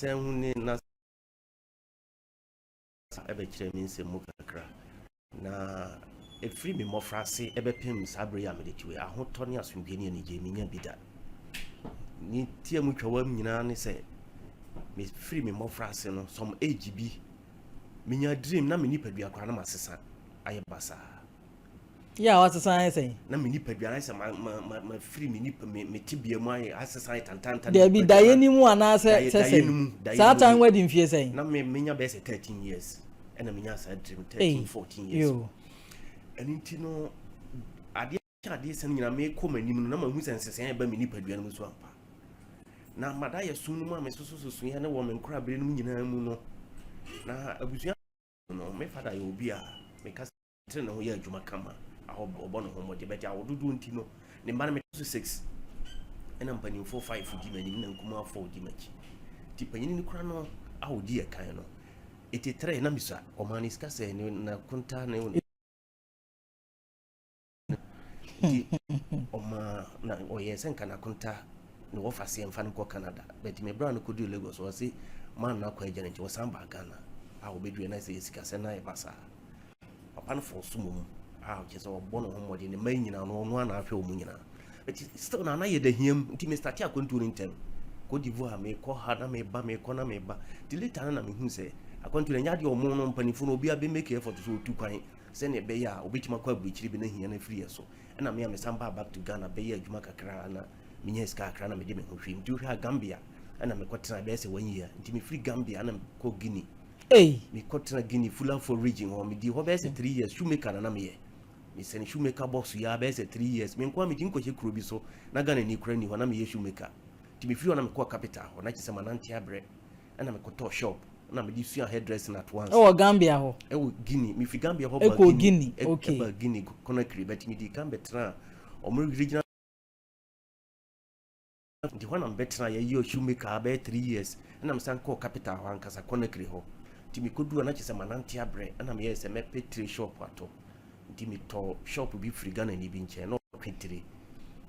Sɛ hu ne na ɛbɛkyerɛ me nsɛm mu kakra. Na ɛfiri me mmɔfraase ɛbɛpem saa berɛ yi a mede te wei, ahotɔ ne asomdwoeɛ ne anigyeɛ menya bi da. Ne tia mu twawam nyinaa ne sɛ mefiri me mmɔfraase no, some age bi menya dream na me nipadua koraa na masesa ayɛ basaa. Yɛ a wasesa ayɛ sɛn? Na me nipadua ayɛ sɛ mafiri me nipa me tebea mu ayɛ asesa ayɛ tantantan. Dabi, daeɛ ni mu anaasɛ sɛ sɛn? Saa time wadi mfie sɛn? Na me menya bɛyɛ sɛ 13 years ɛna menya saa dream, 13 14 years. Ɛno nti no adeɛ adeɛ sɛn nyinaa mekɔ m'anim no na mahu sɛ nsesɛn ɛba me nipadua no mu so ampa. Na mada yɛ sum no mu a mesosososoeɛ ne wɔ me nkorabere no mu nyinaa mu no, na abusua no, me father yɛ obi a meka tene ne ho yɛ adwuma kama a ɔbɔ ne ho mmɔden, bɛte awododoɔ nti no ne mma no metɔ so 6 ɛna mpanimfoɔ 5 di m'anim na nkumaa 4 di m'akyi. Nti panyini no kora no a ɔdi ɛkan no 83 na mesua ɔmaa ne sika sɛ ne na konta ne nti ɔmaa na ɔyɛ sɛ nka nakonta ne wɔfa seɛ mfa no kɔ Canada, but me bra no kɔduru Lagos, ɔse man no akɔ agya no nti ɔsan baa Ghana a ɔbɛduru na sɛ yɛ sika sɛ na ɛba saa. Papa no fɔ so mom a ɔkyɛ sɛ ɔbɔ ne ho mmɔden ne mma nyinaa no ɔno ana ahwɛ wɔn nyinaa, but still na ana yɛ da hiam. Nti me start akwantuo no ntɛm, Cote d'Ivoire mekɔ ha na meba, mekɔ na meba. Nti later no na mehu sɛ akwantuo no ɛnyɛ adeɛ ɔmo no mpanimfoɔ no obiara bɛ make effort so ɔtu kwan sɛnea ɛbɛyɛ a obɛtumi akɔ aburokyiri bi na hia no afiri yɛ so. Ɛna me a mesan baa back to Ghana bɛyɛ adwuma kakra na menya sika kakra na mede me ho hwɛ. Nti wohwɛ a Gambia ɛna mekɔtena bɛyɛ sɛ one year. Nti mefiri Gambia na mekɔ Guinea. Hey. Mekɔtena Guinea, Fulafo region hɔ. Medi hɔ bɛyɛ sɛ 3 years. Shoemaker na na meyɛ, mesɛne shoemaker box yi a bɛyɛ sɛ 3 years. Me nkoa metumi kɔhyɛ kuro bi so na Ghana ni kora ni hɔ na meyɛ shoemaker. Nti mefiri hɔ na mekɔɔ capital hɔ na kyerɛ sɛ manante abrɛ ɛna mekɔtɔɔ shop na mede sua hairdressing at once. Ɛwɔ Gambia hɔ? Ɛwɔ Guinea. Mefiri Gambia hɔ ba Ɛkɔ Guinea, okay. Ɛba Guinea Conakry, but medi kan bɛtena ɔmo regional. Nti hɔ na mebɛtena yɛyɛ shoemaker bɛyɛ 3 years ɛna mesan kɔɔ capital hɔ ankasa, Conakry hɔ. Nti mekɔduru a na kyerɛ sɛ manante abrɛ ɛna meyɛɛ sɛ mɛpɛ tire shop atɔ. Nti metɔ shop bi firi Ghana ni bi nkyɛn na ɔtwe tire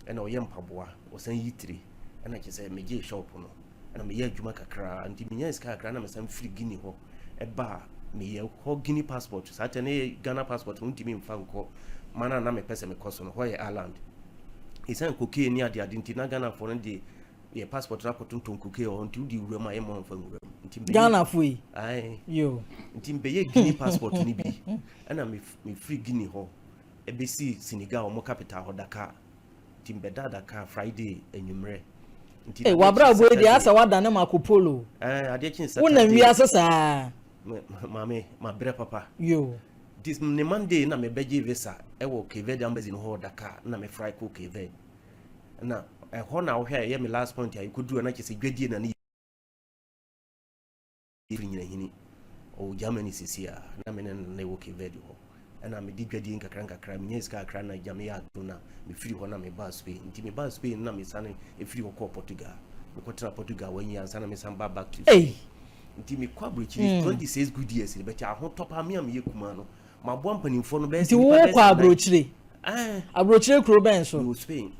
ɛna ɔyɛ mpaboa, ɔsan yi tire. Ɛna kyerɛ sɛ megyee shop no ɛna meyɛ adwuma kakraa. Nti menya sika kakra na mesan firi Guinea hɔ ɛba a meyɛ hɔ Guinea passport. Saa tɛ ne yɛ Ghana passport no ntumi mfa nkɔ mana na mepɛ sɛ mekɔ so no hɔ yɛ island ɛsiane cocaine ne adeade nti na Ghanafoɔ no de yɛ passport no akɔtontɔn cocaine hɔ. Nti wode wura mu a yɛma mfa nwura mu. Nti Ghanafoɔ yi? Ae. Yo. Nti mbɛyɛ Guinea passport no bi ɛna mefiri Guinea hɔ ɛbɛsi Senegal ɔmo capital hɔ, Dakar. Nti mbɛda Dakar Friday anwummerɛ nti Hey, wabrabɔ yi deɛ asɛ wadane Marco Polo. Adeɛ kyen Wonam wiase saa. Maame, mabrɛ papa. Yo. This ne Monday na mebɛgye visa ɛwɔ Cape Verde embassy no hɔ Dakar na mefra kɔ Cape Verde. Na ɛhɔ na wohwɛ a ɛyɛ me last point a ɛkɔduru a na kyerɛ sɛ dwadie na ne firi nyinahini ɔwɔ Germany sisi a na me ne no na ɛwɔ Cape Verde hɔ. Ɛna mede dwadie nkakra nkakra menya sika kakra na gya meyɛ adom na mefiri hɔ na mebaa Spain. Nti mebaa Spain na mesane ɛfiri hɔ kɔɔ Portugal. Mekɔtena Portugal one year ansa na mesan ba back to Spain. Hey. Nti mekɔ aburokyiri 26 good years ne bɛkyɛ ahotɔ paa. Me a meyɛ kumaa no maboa mpanimfoɔ no bɛyɛ Nti sɛ nnipa bɛyɛ wokɔ sɛ nnan. Aburokyire? Ah, Aburokyire kuro bɛn so? Mewɔ Spain.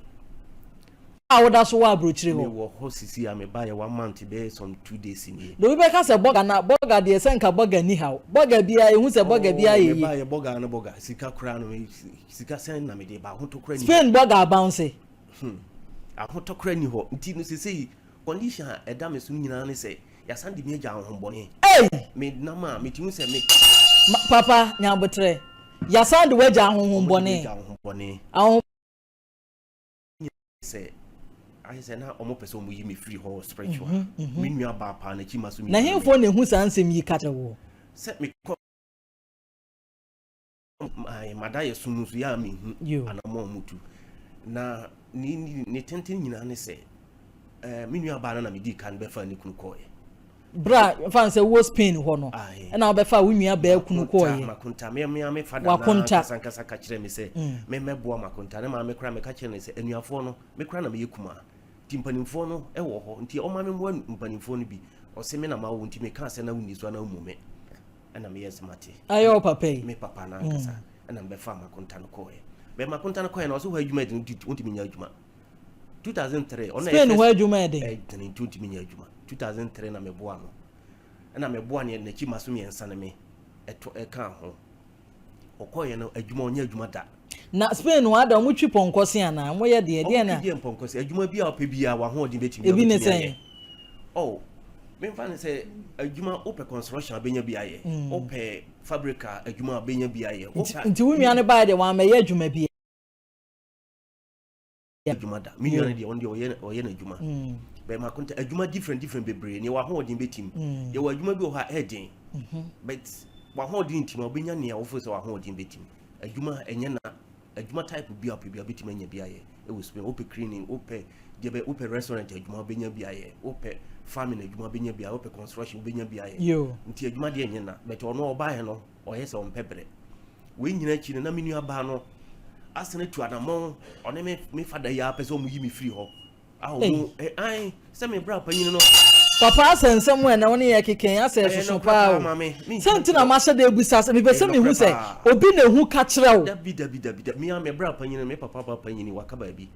A woda so wɔ aburokyire hɔ? Mewɔ hɔ sisi a mebaeɛ one month bɛyɛ some 2 days nie. Na obi bɛka sɛ bɔga na bɔga deɛ sɛ nka bɔga ni haw, bɔga biara ehu sɛ bɔga biara yɛ yie. Mebaeɛ bɔga no bɔga sika koraa no sika sɛn na mede ba, ahotɔ koraa ni hɔ. Spain bɔga abounce. Ahotɔ koraa ni hɔ. Nti no sesei condition a ɛda me so no nyinaa ne sɛ yɛasan de me agya ahohombɔne. Ei! Me nam a metumi sɛ me Papa nyabotrɛ, yasan de wagya Ɔmo de me ahohombɔne. agya ahohombɔne. Ahohom Sɛ ayɛ sɛ na ɔmo pɛ sɛ ɔmo yi me firi hɔ spiritual. Me nua baa paa n'akyi ma so Na mmienu. Hemfoɔ na ehu saa nsɛm yi ka kyerɛ wo? Sɛ mekɔ mada yɛ sum nso yɛ a mehu Yo. anammɔ a ɔmo tu na ne tenten nyinaa ne sɛ me nua baa no na medii kan bɛfa ne kunu kɔɔɛ. Bra fa sɛ wɔ Spain hɔ no Aye. ɛna wobɛfa wo nua baa kunu kɔɔyɛ? Makonta me fada. Wakonta. Na ankasa ankasa ka kyerɛ me sɛ memmɛboa makonta ne maame koraa. Meka kyerɛ no sɛ anuafoɔ no, me koraa na meyɛ kumaa nti mpanimfoɔ no wɔ hɔ nti ɔma me mmoa mpanimfoɔ no bi. Ɔse me na mawo nti meka sɛ na wonni so ana womu me ɛna meyɛ sɛ mate. Ayɛ wo papa yi? Me papa no ankasa ɛna mebɛfa makonta no kɔɔɛ. Bɛ makonta no kɔɛ no ɔsɛ hɔ adwuma de no wontumi nyɛ adwuma. 2003 ɔno Spain hɔ adwuma yɛ den. Ɛdene nti ɔntumi nyɛ adwuma. 2003 na meboa no. Ɛna meboa no n'akyi ma so mmiɛnsa no me ɛto ɛka ho. Ɔkɔeɛ no adwuma ɔnyɛ adwuma da. Na Spain hɔ ada ɔmo twi pɔnkɔ se anaa? Ɔmo yɛ deɛ deɛ na. Ɔmo twi deɛ mpɔnkɔ se adwuma bi a ɔpɛ biara w'ahoɔden bɛtumi Ebi ne wobɛtumi sɛn? ayɛ. Oh, memfa no sɛ adwuma wopɛ construction a bɛnya bi ayɛ. Wopɛ fabric a adwuma a bɛnya bi ayɛ. Nti nti wo nua no baeɛ deɛ wammɛyɛ adwuma bi. Adwuma da. Me nua no deɛ ɔno deɛ ɔyɛ ɔyɛ n'adwuma. Bɛn mako nta adwuma different different bebree nea w'ahoɔden bɛtim. Yɛwɔ adwuma bi wɔ hɔ a ɛyɛ den. But w'ahoɔden ntim a wobɛnya nea wofo sɛ w'ahoɔden bɛtim. Adwuma ɛnyɛ na adwuma type bi a wopɛ bi a wobɛtumi anya bi ayɛ ɛwɔ Spain. Wopɛ cleaning, wopɛ deɛ bɛ wopɛ restaurant adwuma wobɛnya bi ayɛ. Wopɛ farming adwuma wobɛnya bi ayɛ. Wopɛ construction wobɛnya bi ayɛ. Yo. Nti adwuma deɛ ɛnyɛ na but ɔno ɔbaeɛ no ɔyɛ sɛ ɔmpɛ brɛ. Wei nyina akyi no na me nua baa no asene tu anamɔn ɔne me me fada yi ara pɛ sɛ ɔmo yi me firi hɔ a ɔmo ɛ an sɛ me bra panyin no. Papa asɛ nsɛm a ɛnɛ wo ne yɛ keka yi asɛ Ɛyɛ ɛsoso nokorɛ paa paa o. maame Sɛ mentumi nti na nkyerɛ. mahyɛ da abisa sɛ mepɛ Ɛyɛ sɛ mehu nokorɛ sɛ paa. obi na ehu ka kyerɛ wo. Dabi dabi dabi dabi me ara me bra panyin no me papa ba panyin waka baabi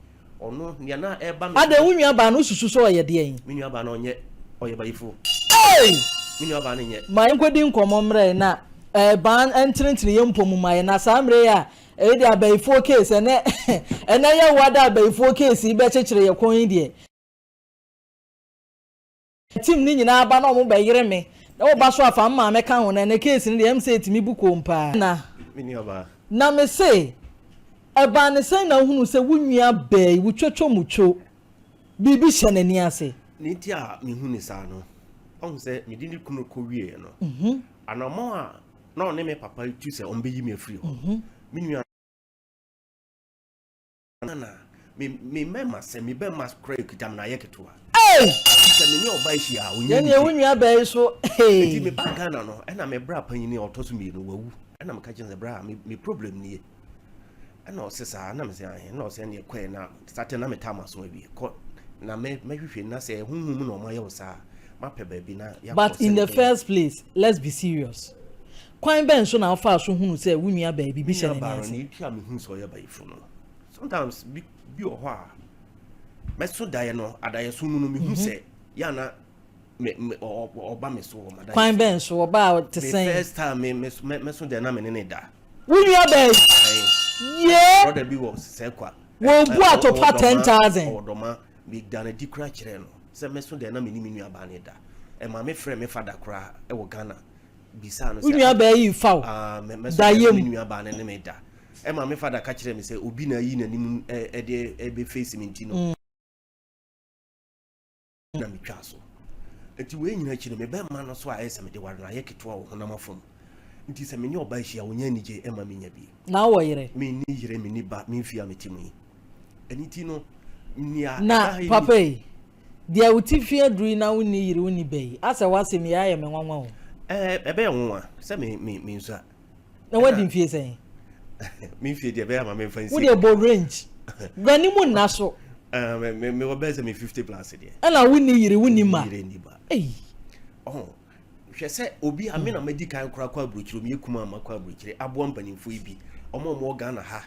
Ɔno, nea na ɛreba me so Adɛn, no. wo nuabaa no, wosusu sɛ ɔyɛ deɛn? Me nuabaa no, ɔnyɛ, ɔyɛ bayifo. Ei! Me nuabaa no nyɛ. Ma yɛnkɔdi nkɔmmɔ mmerɛ na ɛban ntenetene yɛn mpɔ mu ma yɛn. Na saa mmerɛ yi a, ɛyi deɛ abayifoɔ case, ɛnɛ, ɛnɛ yɛ wo ada abayifoɔ case yi bɛkyekyere yɛ kɔn yi deɛ. Team no nyinaa ba na ɔmo bɛ yere me na wo ba so afa me maame ka ho na ɛnɛ case no deɛ ɛm sɛ ɛtumi bu koom paa. Na Me nuabaa. Na me se, ɛbaa ne sɛn na wohunuu sɛ wo nua baa yi, wo twotwo mu two, biribi hyɛ n'ani ase? Nea enti a mehu no saa no, wahu sɛ mede ne kunu kɔwieeɛ no, anammɔn a na ɔne me papa retu sɛ ɔmbɛyi me afiri hɔ no, me nua na me me mɛma sɛ me bɛma kora ekita me na ayɛ ketewa. Ei! Sɛ me ne ɔba ahyia a onya Yɛn deɛ wo nua bɛyi so Eti me hey. ba Ghana no ɛna me bra panyin a ɔtɔ so mmienu wawu ɛna meka kyerɛ sɛ bra me me problem nie ɛna ɔse saa ɛna me sɛ ahe ɛna ɔsɛ ɛneɛ kɔɛ na sate na me taa maso awie kɔ na mɛ mɛhwehwɛ na sɛ huhu mu na ɔmo ayɛ wo saa mapɛ baabi na yɛakɔ But in sɛne the bɛyɛ. first place, let's be serious. Kwan bɛn so na wofaa so hunuu sɛ wo nua baa biribi Me hyɛ nua n'ani baa no ase? nea eti a mehu sɛ ɔyɛ bayifo no sometimes bi bi wɔ hɔ a mɛso daeɛ no adaeɛso mu no mehu sɛ yɛ ana me me ɔba me so wɔ m'adaeɛso Kwan bɛn so ɔbaa te me sɛn? first time me me mɛso daeɛ na me ne ne da Wo nua baa yi yee brother bi wɔ sɛ kwa wɔbu atopa 10,000. ɔwɔ dɔma meda no adi koraa kyerɛ no sɛ mɛso daeɛ na me ne me nua baa ne da ɛma me frɛ me fada koraa ɛwɔ Ghana bisaa no Wo sɛ nua baa yi fa wo ah mɛso da daeɛ na yam. me nua baa ne ne me da ɛma me fada ka kyerɛ me sɛ obi na ayi n'anim ɛde ɛbɛ face me nti no na metwa so nti wei nyina akyi no me bɛma no so a ɛyɛ sɛ mede ware no ayɛ ketewa wɔ honam afam nti sɛ me ne ɔba ahyia ɔnya anigye ɛma menya bi Na wowɔ yere? menni yere menni ba memfie a mete mu yi ɛno nti no nea Na ɛda ha yi papa yi, deɛ wo ti fi aduru yi na wonni yere wonni ba yi, asɛ w'asɛm yi ayɛ me nwanwa o. ɛɛ ɛbɛyɛ nwanwa sɛ me me mensua Na wadi mfie sɛn? Me mfie deɛ ɛbɛyɛ ama memfa nsie. Wo deɛ bɔ range. W'ani mu nna so. Uh, me me mewɔ bɛyɛ sɛ me 50 plus deɛ. Ɛna wonni yere wonni ma. Yere nni ba. Ei. Ɔho hwɛ sɛ obi a me na madi kan koraa kɔ aburokyire meyɛ kuma a makɔ aburokyire aboa mpanimfoɔ yi bi ɔmo a ɔmo wɔ Ghana ha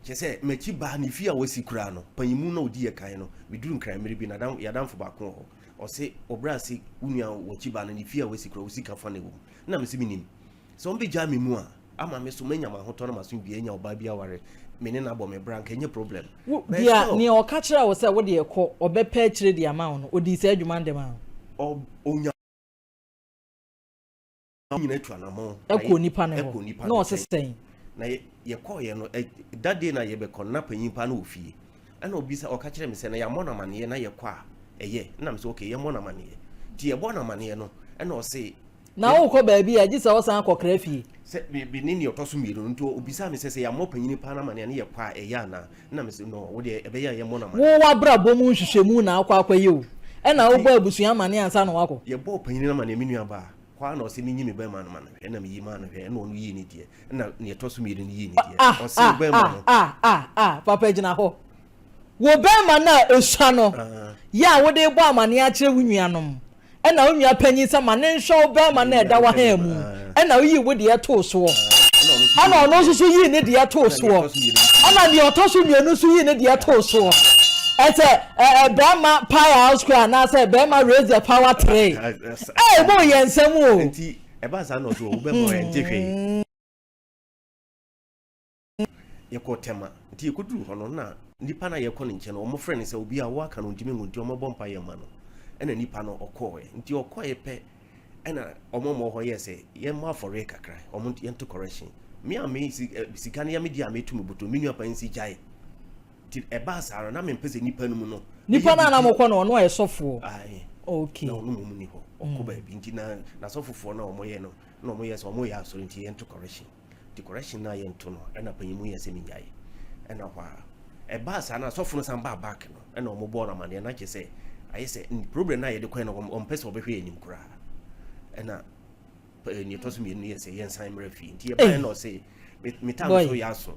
kyɛ sɛ m'akyi baa ne fie a wasi koraa no panyimu na ɔdi yɛ kan no meduru nkran mmere bi na yɛadamfo baako wɔ hɔ ɔse ɔbrɛ ase wo nua w'akyi baa no ne fie a wasi koraa wo sika fa na ɛwɔ mu na mese menim Sɛ wɔbɛgyaa me mu a, ama me so manya m'ahotɔ na m'asomdwoeɛ anya ɔbaa bi aware me ne no abɔ me bra anka ɛnyɛ problem. Wo, But deɛ, still. nea ɔka kyerɛɛ wo sɛ wo deɛ kɔ, ɔbɛpɛ akyire de ama wo no, ɔdii saa adwuma no de maa wo? Ɔ, ɔnya nyina tu anamɔn na Ɛkɔɔ nipa no hɔ, ɛkɔɔ nipa na no ɔse nkyɛn. sɛn? Na yɛ, yɛkɔeɛ no, ɛ, that day na yɛbɛkɔ no, na panyin paa no wɔ fie. Ɛna ɔbisa, ɔka kyerɛɛ me sɛ, na yɛammɔ no amaneɛ na yɛkɔ a, ɛyɛ? Ɛna mese, okay, yɛmmɔ no amaneɛ. Nti yɛbɔɔ no amaneɛ no, ɛna ɔse, Na worekɔ baabi a, gye sɛ wosan kɔkra fie. Sɛ me me ne nea ɔtɔ so mmienu no, nti obisaa me sɛ, sɛ yɛammɔ panyin paa no amanneɛ a, ne yɛkɔ a, ɛyɛ anaa? Ɛnna mese, No, wo deɛ, ɛbɛyɛ a yɛmmɔ no Wo amanneɛ. w'abrabɔ mu nhwehwɛmu na akɔ akɔyɛ o, ɛnna Nti wobɔ abusua amanneɛ ansa na woakɔ. yɛbɔɔ panyin no amanneɛ, me nuabaa, hɔ ara na ɔse menyi me barima no ma no hwɛ, ɛnna meyi maa no hwɛ, ɛnna ɔno yii ne deɛ, ɛnna nea ɛtɔ so mmienu no yii ne deɛ. Ah, Ɔse wo ah, barima ah, no. ah, ah, ah, papa gyina hɔ. Wo barima no a esua no, Ah. yɛ a wode rebɔ amanneɛ akyerɛ wo nuanom, Ɛna wo nua panyin sɛ ma ne nhwɛ wo bɛrima no a ɛda w'ahan mu. Ɛna woyii wo deɛ too soɔ. Ɛna ɔno nso so yii ne deɛ too soɔ. Ɛna deɛ ɔtɔ so mmienu nso yii ne deɛ too soɔ. Ɛsɛ ɛ bɛrima pie house square anaasɛ bɛrima raise the power tray. Ɛɛ mo yɛ nsɛm o. Nti ɛbaa saa na ɔsɛ wo bɛma ɔyɛ nte hwee. Yɛkɔ Tɛma nti yɛkɔduru hɔ no na nipa no a yɛkɔ ne nkyɛn no wɔn frɛ no sɛ obi a wɔaka no ntumi nwu nti wɔn bɔ mpa yɛ ma no ɛna nipa no ɔkɔɔɛ nti ɔkɔɔɛ pɛ ɛna wɔn a wɔwɔ hɔ yɛ sɛ yɛn mmɔ afɔreɛ kakra wɔn yɛn to correction me a me sika no yɛ me di a metu me bɔtɔ me nua pan si gyae nti ɛbaa saa no na mempɛ sɛ nipa no mu no nipa no a na mokɔ no ɔno ɔyɛ sɔfoɔ. Ae. Okay. Na ɔno mmom ni hɔ ɔkɔ baabi nti na n'asɔfofoɔ no a wɔyɛ no na wɔyɛ sɛ wɔyɛ asɔre nti yɛnto correction. Nti correction no a yɛnto no ɛna panyin mu yɛ sɛ menyae ɛna hɔ a ɛbaa saa na asɔfo no san baa back no ɛna wɔn bɔɔ no amaneɛ na kyerɛ sɛ ayɛ sɛ problem no a yɛde kɔɛ no wɔn mpɛ sɛ wɔbɛhwɛ yɛn anim koraa ɛna nea ɛtɔ so mmienu yɛ sɛ yɛnsan mmerɛ fie nti yɛbaeɛ na ɔsɛ me time so yɛ aso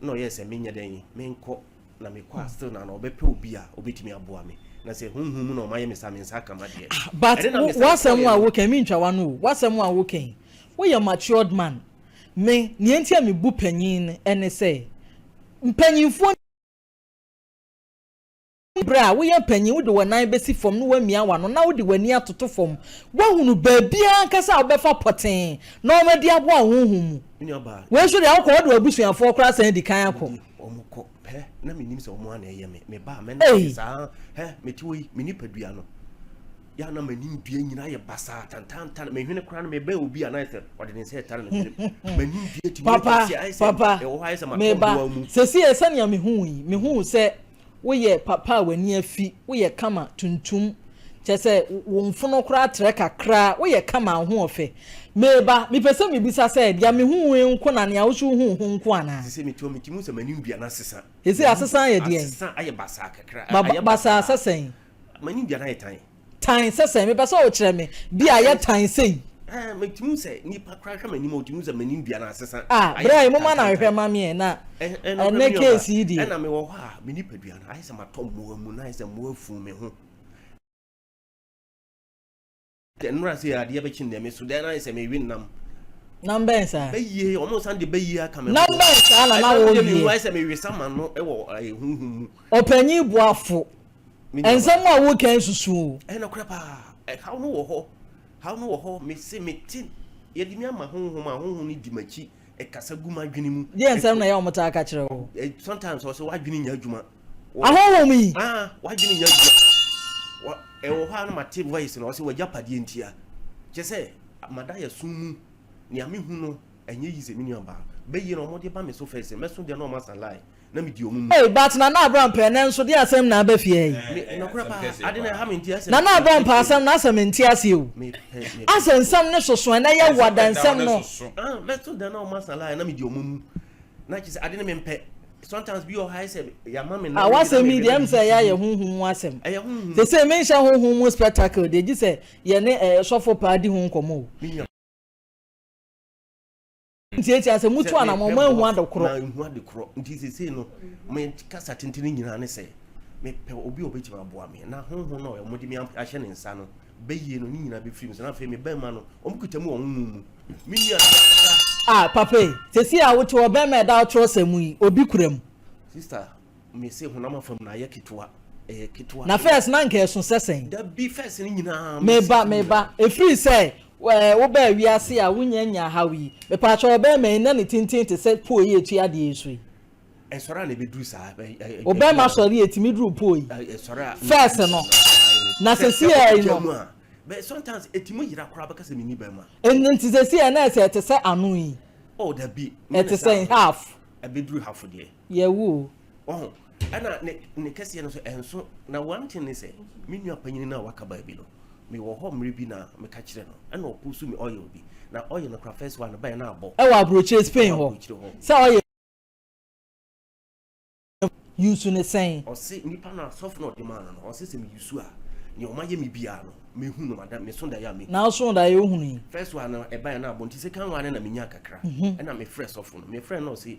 na ɔyɛ sɛ menyɛ dɛn menkɔ na mekɔ a still na na ɔbɛpɛ obi a obɛtumi aboa me na sɛ honhom mu na ɔmayɛ me sa me nsa aka ma deɛ. Ah, but w'asɛm a woka mi ntwa w'ano o, w'asɛm a woka yi, woyɛ matured man. Me nea nti a mebu panyin ɛne sɛ mpanyinfoɔ berɛ a woyɛ panyin, wode wɔn nan bɛsi fam na woamia w'ano na wode w'ani atoto fam, woahunu baabiara ankasa a wobɛfa pɔtee na wɔn adi aboa wo honhom mu. Wei nso deɛ wokɔ, wode w'abusuafoɔ koraa san di kan akɔ. Wɔn kɔ hɛ na menim sɛ wɔn ana ɛyɛ me me ba mɛ na saa hɛ mete hɔ yi me nipadua no yɛ na m'anim dua nyinaa yɛ basaa tantantan mehwene koraa no mebɛn obi a na ayɛ sɛ ɔde ne nsa ɛtare ne hwene m'anim dua tumi papa kɛseɛ ayɛ sɛ papa ɛwɔ hɔ ayɛ sɛ matɔ meba mmoa mu. Sɛsi yɛ sɛnea mehu yi, mehu sɛ woyɛ papa a w'ani afi, woyɛ kama tuntum, kyerɛ sɛ wo mfono koraa trɛ kakra, woyɛ kama, wo ho ɔfɛ. Meba, mepɛ sɛ mebisa sɛ deɛ mehu yi nko na nea wo so wohu ho nko anaa? Sɛ mete hɔ metumi hu sɛ m'anim dua no asesa. Ɛsɛ asesa yɛ deɛn? Asesa ayɛ basaa kakra. Ba basaa sɛ sɛn? M'anim dua no ayɛ tan. Tan sɛ sɛn? Mepɛ sɛ wokyerɛ me bi a yɛ tan sei. Metumi sɛ nipa koraa hwɛ m'anim a otumi sɛ m'anim dua no asesa. Ah, berɛ a moma na ahwehwɛ ma meɛ na ɛnɛ case yi deɛ. Ɛna mewɔ hɔ a me nipadua no ayɛ sɛ matɔ mmoa mu na ayɛ sɛ mmoa afu me ho. Nnora sɛ adeɛ bɛkye nnɛ me so dɛn na ayɛ sɛ mewe nam. Nam bɛn saa? Bɛyie, wɔn nsan de bɛyie aka me ho. Nam bɛn saa na na wɔwie? Ayɛ sɛ mewe sama no wɔ huhum mu. Ɔpanyin boafo, nsɛm a woka nsusu o. Ɛyɛ nokorɛ paa, ɛhaw no wɔ hɔ, haw no wɔ hɔ, mese mete, yɛde me ama honhom a honhom no di m'akyi, ɛkasa gu m'adwene mu. Deɛ nsɛm na ɛyɛ wɔn taa ka kyerɛ wo? Sometimes ɔsɛ w'adwene nyɛ adwuma. Ahonhom yi? Ah, w'adwene nyɛ adwuma. Ɛwɔ hɔ a na mate voice no, ɔsɛ w'agyapadeɛ ntia. Kyɛ sɛ, mada yɛ sum mu, nea mehu no ɛnyɛ yi sɛ me nua baa. Bɛyie no wɔde ba me so first, mɛso deɛ na wɔn asa lie. Na me di ɔmo mu. Ei but Nana Abrampɛ ɛnɛ nso deɛ asɛm na aba fie ha yi. Me nɔkorɛ paa ade na ɛha me nti asɛ. Nana Abrampɛ asɛm no asɛ me nte aseɛ o. Asɛ nsɛm no soso ɛnɛ yɛ wada nsɛm no. Ah mɛto da na ɔmo asa lie na me di ɔmo mu. Na kyerɛ sɛ ade no me mpɛ. Sometimes bi wɔ hɔ ayɛ sɛ yama me nan. Ah w'asɛm yi deɛ ɛm sɛ ɛyɛ ayɛ honhom mu asɛm. Ɛyɛ honhom. Sesei menhyɛ honhom mu spectacle deɛ gye sɛ yɛne ɛɛ sɔfo paa di ho nkɔmɔ o. Ntiatia sɛ mutu anamɔ mo anhu ade korɔ. Manhu ade korɔ nti sesei no me kasa tenten nyinaa ne sɛ mepɛ obi a ɔbɛtumi aboa me na honhom no a wɔde me ahyɛ ne nsa no bɛyie no ne nyinaa bɛfiri me so na afei me bɛrima no wɔn kuta mu wɔ honhom mu me nua Ah papa yi sesei a wote hɔ bɛrima ɛda wo trɔsa mu yi obi kura mu. Sister Me se honam afam na ayɛ ketewa, ɛyɛ ketewa. Na first na anka ɛso sɛ sɛn? Dabi first no nyinaa. Me ba, me ba, ɛfiri sɛ ɛɛ wobaa wiase a wonnya nnya haw yi, mepaakyɛw ɔbarima yi na ne tenten te sɛ pole yi a ɛtua adeɛ yi so yi? Ɛsɔre a na ɛbɛduru saa. Ɔbarima sɔre a ɛtumi duru pole yi? Ɛsɔre a. First no, na sɛsi yi no. But sometimes ɛtumi yera koraa bɛka sɛ menni barima. Nti sɛsi yɛ na ɛsɛ ɛte sɛ ano yi? Oh dabi. Ɛte sɛ half. Ɛbɛduru half deɛ. Yɛwu o. Wahu? Ɛna ne, ne kɛseɛ no nso, ɛnso. Na one thing ne sɛ, me nua panyini no a waka baabi no, mewɔ hɔ mmerɛ bi na meka kyerɛ no, ɛna ɔpusu me oil bi. Na oil no kora first one no baeɛ na abɔ. Ɛwɔ aburokyire Spain Ɛwɔ hɔ. aburokyire hɔ. Sɛ ɔyɛ use ne sɛn? Ɔse nipa no a sɔfo no a ɔde maa no no, ɔse sɛ me use a, nea ɔma yɛ me biara no, mehu no, mada, meso daeɛ a mehu. Na woso daeɛ wohunu yi? First one no ɛbaeɛ na abɔ, nti second one no na menyaa kakra. Ɛna mefrɛ sɔfo no, mefrɛ no na ɔse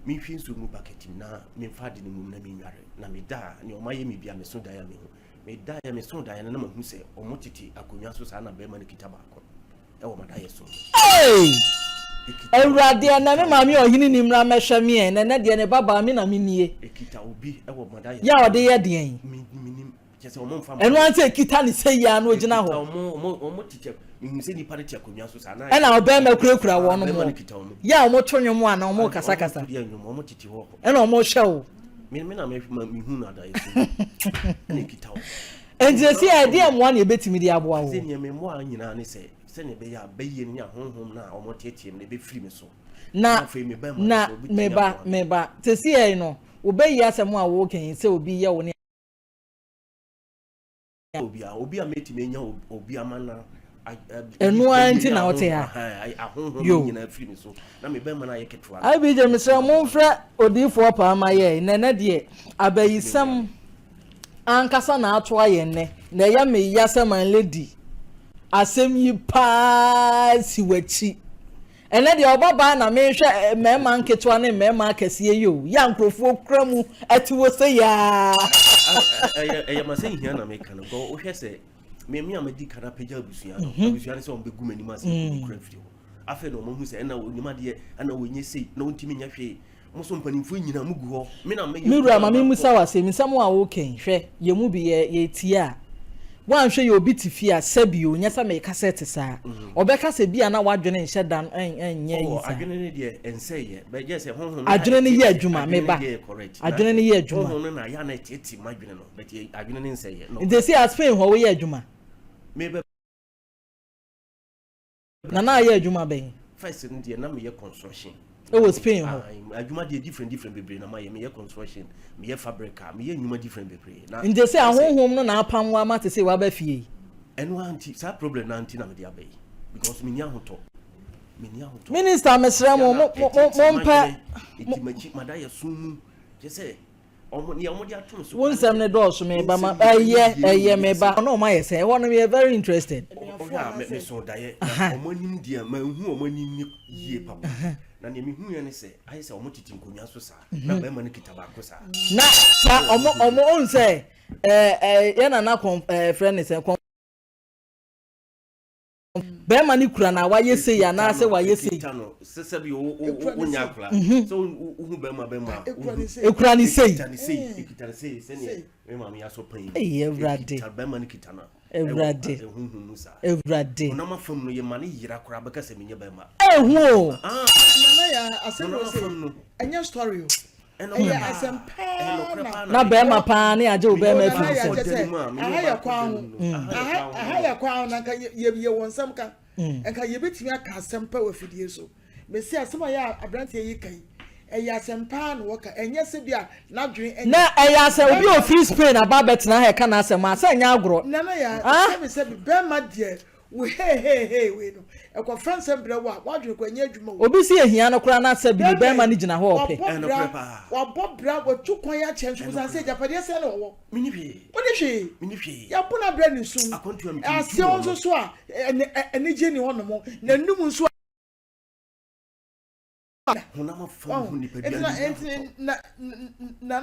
Menhwie nsuo ngu bucket mu na memfa ade no ngu mu na menware. Na meda a, nea wɔayɛ me biara, meso daeɛ a mehu. Medaeɛ, mesoo daeɛ no na mahu sɛ wɔtete akonnwa so saa na barima no kita baako wɔ m'adaeɛ so. Hey! Awurade ɛnɛ me maame ɔhene ni mmra mmɛhwɛ me ɛ, na ɛnɛ deɛ ne babaa me na me nie. Yɛ a ɔde yɛ deɛn? Ɛno ara sɛ ɛkita ne sɛ yi ara na ɔgyina hɔ. Ɛna ɔbɛrima kurakura wɔn mo. Yɛ a wɔto nnwom a na wɔn kasakasa. Ɛna wɔn hwɛ wo. Nti esi a ɛdeɛ mmoa na ebetumi de aboa wo. Sɛnea ɛbɛyɛ a bayie no ne ahonhom no a wɔteɛteɛm no bɛfiri me so. Na, Na afei me bɛmma na, no so, me wɔbɛtumi ba, aboa me. me ba, sesei no, wobɛyi asɛm a woreka yi sɛ obi yɛ wo ne. Obi a, obi a mɛtumi anya obi ama no Ɛno ara nti na wote ha. Ahonhom no Yo. nyinaa firi me so, na me bɛmma no ayɛ ketewa no. IBJ, mesrɛ mo momfrɛ odiyifoɔ paa ma yɛn, na ɛnɛ deɛ, abayisɛm. ankasa na ato ayɛ nnɛ na ɛyɛ me ya sɛ my lady asɛm yi paa si w'akyi ɛnɛ deɛ ɔba baa na mehwɛ eh, mmarima nketewa ne mmarima akɛseɛ yi o yɛ a nkurɔfoɔ kura mu ɛte wɔ sɛ yaa ɛyɛ ɛyɛ ma sɛ nhia na meka no because wohwɛ sɛ me me a madi kan apagya abusua no mhm. abusua no sɛ wɔn bɛgu m'anim ase mm. kura mfiri hɔ afei na wɔn ahu sɛ ɛna wɔnim adeɛ ɛna wɔnyɛ sei na wɔntumi nyɛ hwee Mo so mpanimfoɔ nyinaa mo gu hɔ. Me na meyɛ Me wura ma kumaa memmisa wo asɛm, nsɛm a woreka yi, hwɛ, yɛn mu bi yɛ, yɛtie a, woanhwɛ yɛ obi te fie a, sɛbi o, nyɛ sɛ meka sɛ ɛte saa, ɔbɛka sɛ bi a na w'adwene nhyɛ da nyɛ Oh, yi saa. adwene no deɛ ɛnsɛeɛ, but gye sɛ honhom no Adwene no yɛ ɛteetee, adwuma, adwene me no ba, deɛ yɛ correct. Na adwene no yɛ adwuma. honhom no na ayɛ a na ɛteetee m'adwene no, but yɛ- adwene no nsɛeɛ. Nti seesei a Spain hɔ woyɛ adwuma? Mebɛ Na na ayɛ adwuma bɛn? First no deɛ na meyɛ construction. Ɛwɔ Spain hɔ. Adwuma deɛ different different bebree na mayɛ. Meyɛ construction, meyɛ fabric a, meyɛ nnwuma different bebree. Na Nti sɛ ahonhom no na apam wo ama te sɛ waba fie yi. Ɛno ara nti, saa problem no ara nti na mede aba yi. Because menni ahotɔ. Menni ahotɔ. Minister mesrɛ mo, mo mo mo mpɛ. Ɛti makyi, mada yɛ sum mu. Kyɛ sɛ Wo nsɛm no dɔɔso me ba ma ɛyɛ ɛyɛ me ba. Ɔno ɔmo ayɛ sɛ ɛhɔ no yɛ very interested. Ɔhwɛ a me so daeɛ na ɔmo anim deɛ manhu ɔmo anim ne yie papa na nea mehu yɛ ne sɛ ayɛ sɛ ɔmo tete nkonnwa so saa na bɛrima no kita baako saa. Na sa ɔmo ɔmo ohun sɛ ɛɛ ɛɛ yɛ nana kɔn ɛɛ frɛ ne sɛ kɔn. Bɛrima no kura na wayɛ sei anaasɛ wayɛ sei. Ekura ne sei. Eyi awurade. Awurade. Awurade. Ehu o. Nana ya asɛm wɔ sɛ ɛnyɛ story o. Ɛyɛ asɛm paa na. Na bɛrima paa ne agye wo bɛrima afiri nsam. Aha yɛ kwan ho. Aha yɛ kwan ho na nka yɛ yɛ wɔn nsɛm ka. Mm. Nka yɛbɛtumi aka asɛm pa wɔ afidie so. Mesi asɛm a yɛ aberanteɛ yi ka yi. Ɛyɛ asɛm paa na wɔka. Ɛnyɛ sɛ bi a n'adwene ɛnyɛ. Na ɛyɛ asɛ obi a ofiri Spain aba abɛtena ha ɛka n'asɛm a sɛ ɛnyɛ agorɔ. Nana yɛ sɛbi sɛbi bɛrima deɛ Wo heeheehee wei no, ɛkɔfa nsɛm brɛ wo a, w'adwene kɔ ɛnyɛ adwuma o. Obi se ehia no koraa na sɛ bi ne bɛɛma no gyina hɔ a ɔpɛ. Wabɔ bra, wabɔ bra, watu kwan akyɛ nso busa sɛ agyapadeɛ sɛn na ɔwɔ? Menni hwee. Wonni hwee. Menni hwee. Yɛabo no abrɛ ne sum. Akwantu a metumi tu wɔ Aseɛ hɔ nso so a, anigyeɛ nni hɔnom. N'anum nso a. Honam afam ho nipadua Nti na, no nti na, na.